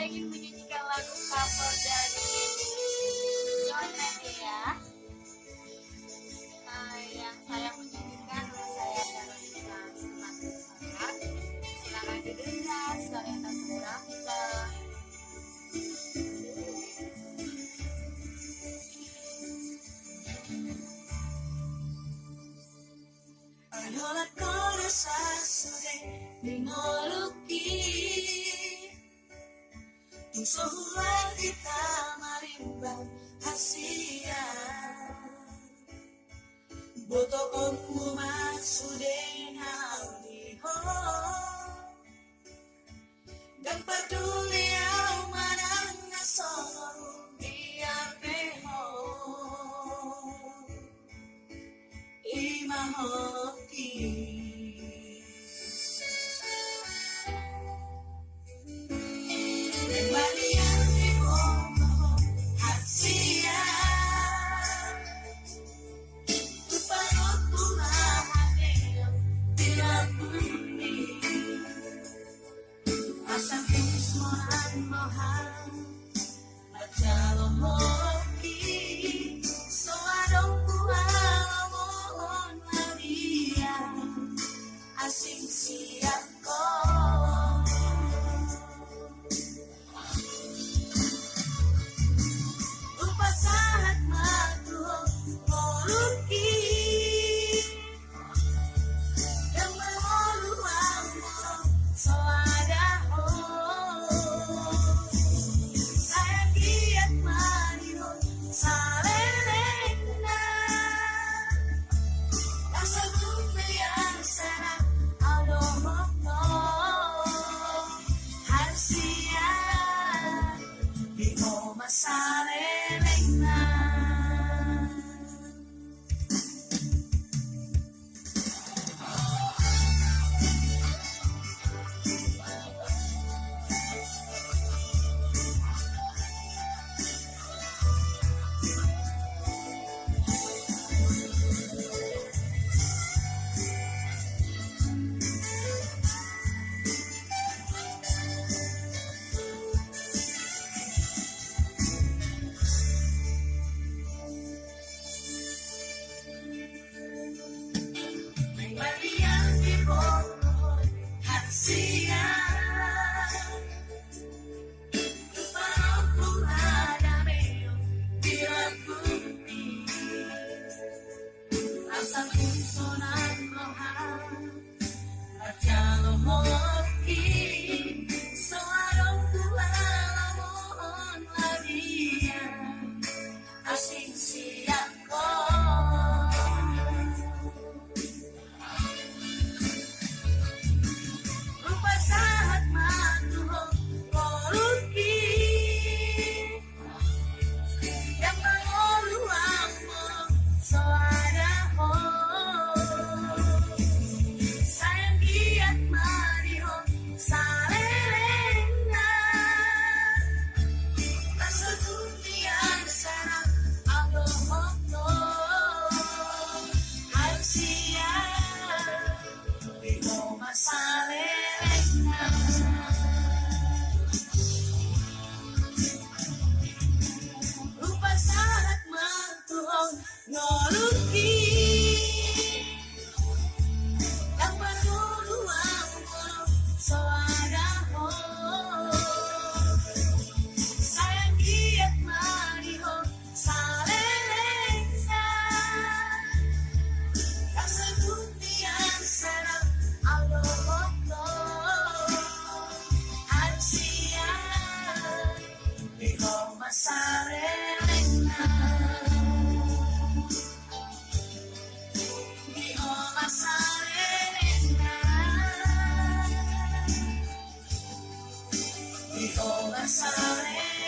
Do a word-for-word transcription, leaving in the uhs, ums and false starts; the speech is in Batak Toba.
Ingin menyanyikan lagu cover dari John Nadia. Eh, yang saya menyanyikan, saya Darwina Simatupang. Silakan didengar, sekalian tak seberapa. Ai holan ho do sasude di ngolungki, tung so hualuhon hita marimbang hasian. Botoonmu ma sude na au di ho. Ndang parduli au manang na so huria pe ho, i ma hoki. Maliang di boto hasian, tu pangopu ma hate di lambungmi. Asa tung sonang roham manjalo hoki, so adong hualomohon hadiah asing sian ho. Hupasahat ma tu ho ngolungki, ndang marngolu au molo so ada ho. Sai anggiat ma di ho salelengna. Asa tung piangsana au dohot ho hasian, di ho ma salelengna. Maliang di boto hasian, tu pangopu ma dame di lambungmi. Asa tung sonang roham manjalo hoki, so adong hualomohon hadiah asing sian ho. Hupasahat ma tu ho ngolungki, ndang marngolu au molo so ada ho. Sai anggiat ma di ho salelengna. Asa tung piangsana au dohot ho hasian, di ho ma salelengna. Hupasahat ma tu ho ngolungki, ndang marngolu au molo so ada ho. Sai anggiat ma di ho salelengna. Asa tung piangsana au dohot ho hasian, di ho ma salelengna. Di ho ma salelengna. Di ho ma salelengna.